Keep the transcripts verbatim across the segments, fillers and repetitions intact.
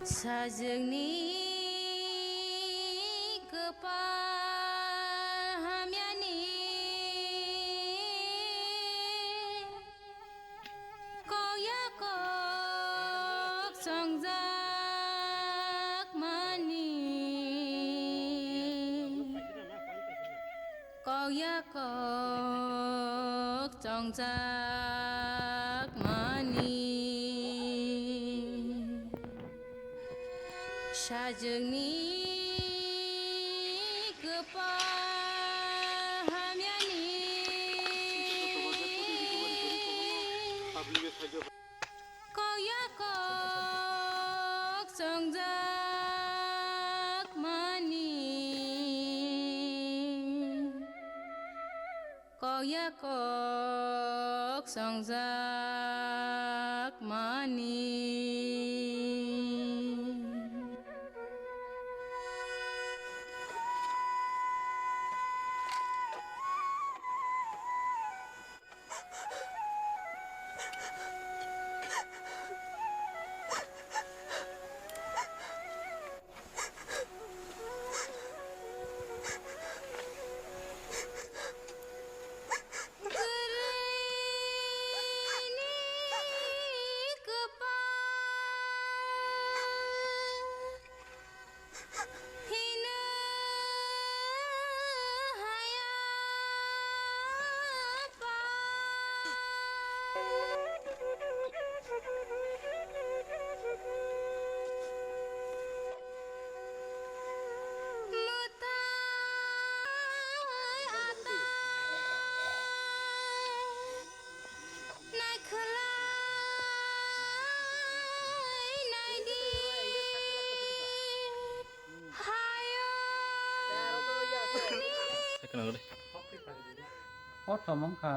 Sajwkni kwpal hamyani kok ya kok chongjak mani. Kok ya kok chongjak mani. Sajwkni kwpal hamyani kok ya kok chongjak mani. Kok ya kok chongjak mani. Kothom wngkha,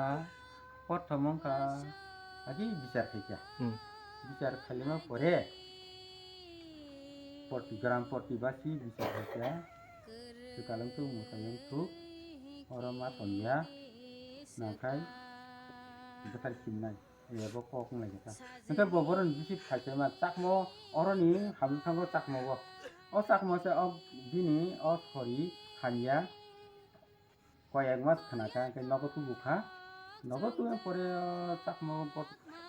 kothom wngkha, agi bichar khaikha. Hmm. Bichar khailima pore, porti gram porti basi bichar khaikha. Swkang wngthuk, mwtai wngthuk, oro ma tongya, nakhai bwthar simnai. Ebo kok wng lai kha. Hwnkhe bo boroni bisi phaikhe ma chakmo oroni hamthango chakmo bo. O chakmo se o bini o sori hamya koyek mas khna kha, hwnkhe nogo tubu kha. Nogo tubui pore o chakmo bo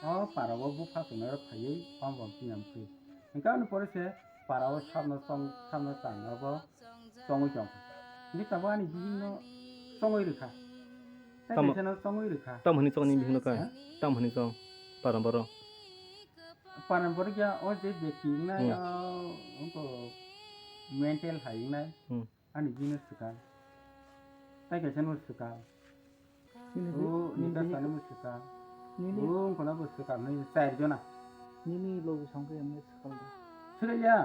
o para o bupha tongnai rok phaiwi bom bom tiyam thwi. Hwnkhe ani pore se para o sabno chong, sabno chang nogo chongwi tong. Hwnkhe tabuk ani bihikno chongwi rwkha. Tei Tamo- kaisa no chongwi rwkha. Tamo hwnwi chong ni bihikno kha? Ha? Tamo hwnwi chong? Paran boro. Paran boro ya o je beti wngnai, Hmm. o wngkha mental hai wngnai. Hmm. Ani bihikno swkang. Tei kaisa no swkang. Nini O, bi-, nini nita bi-, sanimo swkang. Nini O, wngkhana bo swkang, nini char jona. Nini logi songkhe emne swkang da. Swkang ya?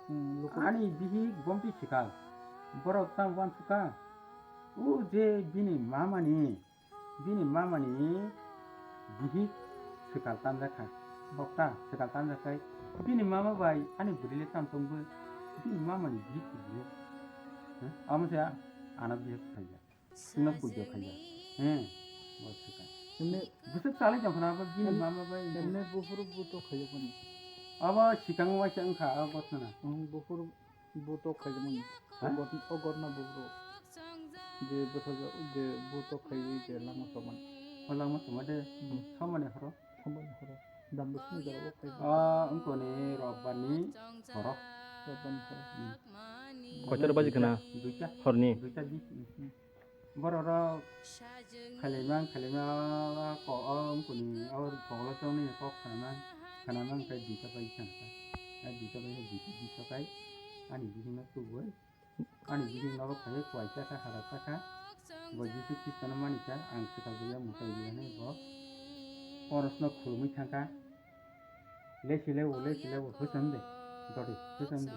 Hmm, luku- Ani bihik bomti swkang. Borok tamo wansukha. O je bini mamani, bini mamani bihik swkang tamjakha. Bokta swkang tamjakhai. Bini mama bai ani bwrwile tamo tongbo. Bini mamani bihik bwrwile. Huh? Amo se ano bihik khaija. Chwngno puja khaija. He, bo swkang. Emne Bwswk salai tong khna abo bini Em-, mama bai. Emne buphuru buto khaijak mani. Abo swkang waisa wngkha abo gotna. Ang buphuru buto khaijak mani. Ha? O got-, o gotna buphuru. Je bwsajak, je buto khaiwi je lama somani. O lama somade, Hmm. somani horo. Somani horo. Dam bwswkni jora o khaijak. Ah, wngkoni robbarni horo. Robbarni horo. Hmm. Kochar baji khna? Duita. Horni? Duita bis. Hmm. Borok rok khailaimang, khailaima ko, o wngkuni o bokolo chongni kok khanamang, khanamang khe duita bai khanka. A duita bai khe duita biso kai ani bihikno tubui, ani bihik nogo phaiwi kuaisa kha, harasa kha. Bo Jisu Khristono manikha, ang swkang buya mwtai buya hinwi bo porosno khulumwi thangkha. Lesi lebu, lesi lebu, hwsam de. Dori, hwsam de.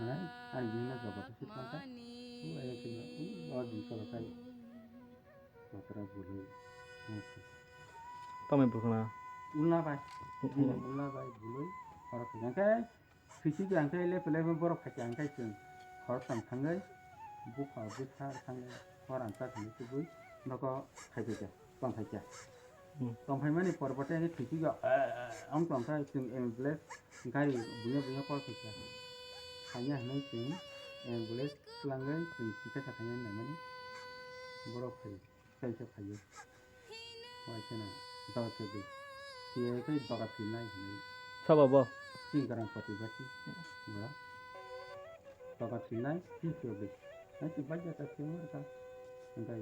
Hai, ani bini na jogo to sitmanta. U, ayo sila, u, o di kolo kai. Matra bulu. Tamai burkna. Ulna bai. Ulna. Ulna bai, bului. Oro kajang kai. Sisi jang kai, lepe lepe borok khachi ang kai chwng. Hor tam thangai. Bupha, bupha thangai. Hor ang ta thani tubui. Noko khai khacha. Tong khacha. Hmm. Tongphaimani porbote ani thwikigo, eh, eh, ong tongkha chwng ambulance Gari buya buya call khaikha. Phaiya hwnwi chwng ambulance twlangwi chwng chikatsa khaina naimani. Borok phai, kaisa phaiyo. Waisano doga kebwi. Phiya khe doga philnai hwnwi. Sabo bo? Chini gorang poti basi. Bo. Doga philnai, chini phiyogwi. Nai chwng baija ta phiyogwi rwkha. Hwnkhe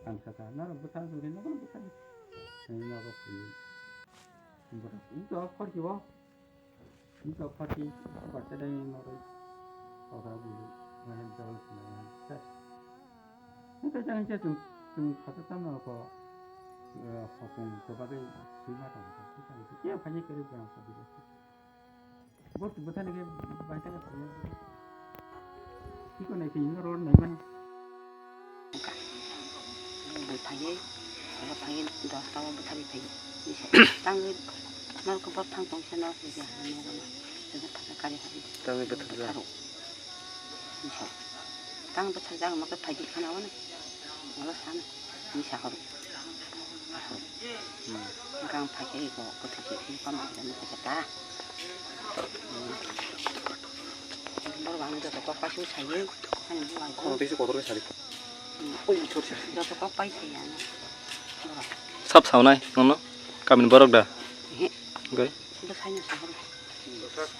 ang sakha, "Norok bwthang chwng khe nobono bwthang." Hwnwi nogo phaiwi. Borok wngkha o khorkibo. Wngkha o khorki, bacha dai noroi. Kothok bwlwi, mane dol sinai, ses. Wngkha jang khe chwng, chwng phatar tamo ko, eh, hopung kwbagwi swima tongo. Wngkha khe khe phaiya kwrwi bwrang sa bwrwi. Bo bwthani khe baithang thangma. Tiko nai khe ino road nai mano. Bo phaiwi, bo phaiwi dosta o bwthari phaiwi. Tangwi norok bwthang tongsa norok khe hamya gana. Tangwi bwthar ja. Tang bwthar ja, ma khe phaidi khana wano. Wala sana. Misa horo. Horo. Hmm. Gang phaikhe iko kothok khe pama khe masa khe ta. Hmm. Borok ang joto kok pasu sayo. Ani bo ang ko. Kono tisi kotor khe sari. Hmm. Oi, sorry, sorry. Joto kok pai sayo ano. Borok. Sab saunai nono? Kamini borok da? Ehe. Oke. Bwsaino sa horo.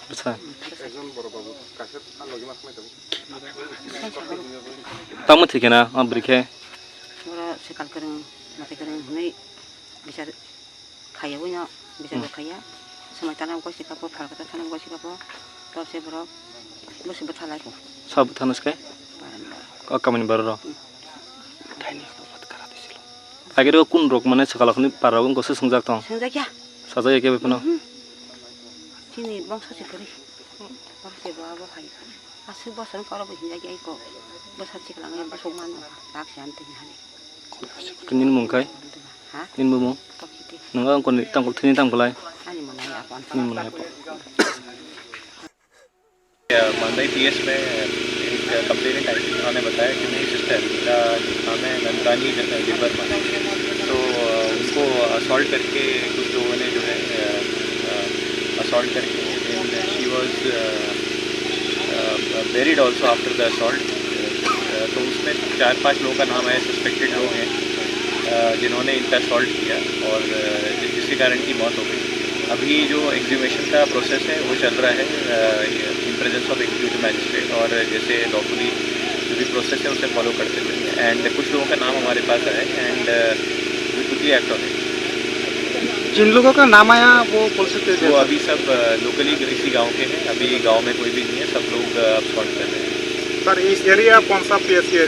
Bwsa. Hmm, bwsa. Ekjon boro babu, kaisa logi mas mai tongo. Tamo thikena, ma bwrwi khe. Oro swkang kwrwng, mwtai kwrwng hwnwi bichar khaiya, buino bichar bo khaiya. Swmai tana bo gosi kapo, phalkata tana bo gosi kapo, tobse borok bwswk bwtha lai kho. Sa bwtha nw swkhe? Baranda. O kamani borok rok. Agero kun rok mane swkang khani para rok wngkha se swngjak tong. Swngjak ya. Sajak ya kebo phano. Chini bongso se kwrwi. Bongso se bo abo hai. Aswk bosor wngkha oro bo hinjak ya iko. Bwsa chiklang ya bosong mano. Tak se amtwi hinjak. Nini mung khai? Ha? Nini bumung? Tokiti. Nung ang kon tangkol thini tang belai. Ani mung nai apa? Nini mung nai apa? मांडई पीएस में एक कंप्लेनेंट आई थी। उन्होंने बताया कि मेरी सिस्टर, जिनका नाम है नंदरानी देवर्मा, तो, अ, उनको असॉल्ट करके कुछ लोगों ने जो है, अ, अ, असॉल्ट करके, then she was, a, a, buried also after the assault। अ, तो उसमें चार पांच लोगों का नाम है, सस्पेक्टेड लोग हैं, अ, जिन्होंने इन पे असॉल्ट किया और, अ, जि-, जिसके कारण की मौत हो गई। अभी जो एक्सह्यूमेशन का प्रोसेस है, वो चल रहा है, अ, in presence of executive magistrate, और जैसे लॉफुली जो भी प्रोसेस है, उसे फॉलो करते हुए। एंड कुछ लोगों का नाम हमारे पास आया है, एंड, अ, we quickly act on it। जिन लोगों का नाम आया, वो पुलिस को दे वो दो। अभी सब, अ, लोकली इसी गांव के हैं, अभी गांव में कोई भी नहीं है, सब लोग, अ, अब सॉल्व कर रहे हैं। सर, इस एरिया कौन सा पीएस के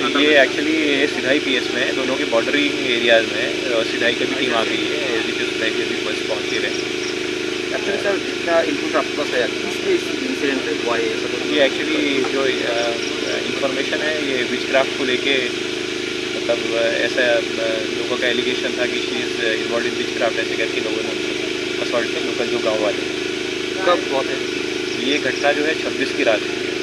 अंडर ये में? एक्चुअली ये सिधाई पीएस में है, दोनों के बॉर्डरिंग एरियाज में है, और सिधाई की भी टीम आ गई है, एज इट इज सिधाई भी अभी बस पहुंच ही रहे हैं। एक्चुअली सर, जितना इन्फॉर्मेशन आपके पास आया, किस लिए इंसिडेंट हुआ है, ऐसा कुछ? ये एक्चुअली जो, अ, इन्फॉर्मेशन है, ये विचक्राफ्ट को लेके, मतलब, अ, ऐसा, अ, लोगों का एलिगेशन था कि she is involved in witchcraft, ऐसे करके लोगों ने असॉल्ट किया, लोकल जो गांव वाले। कब हुआ था? ये घटना जो है छब्बीस की रात हुई है।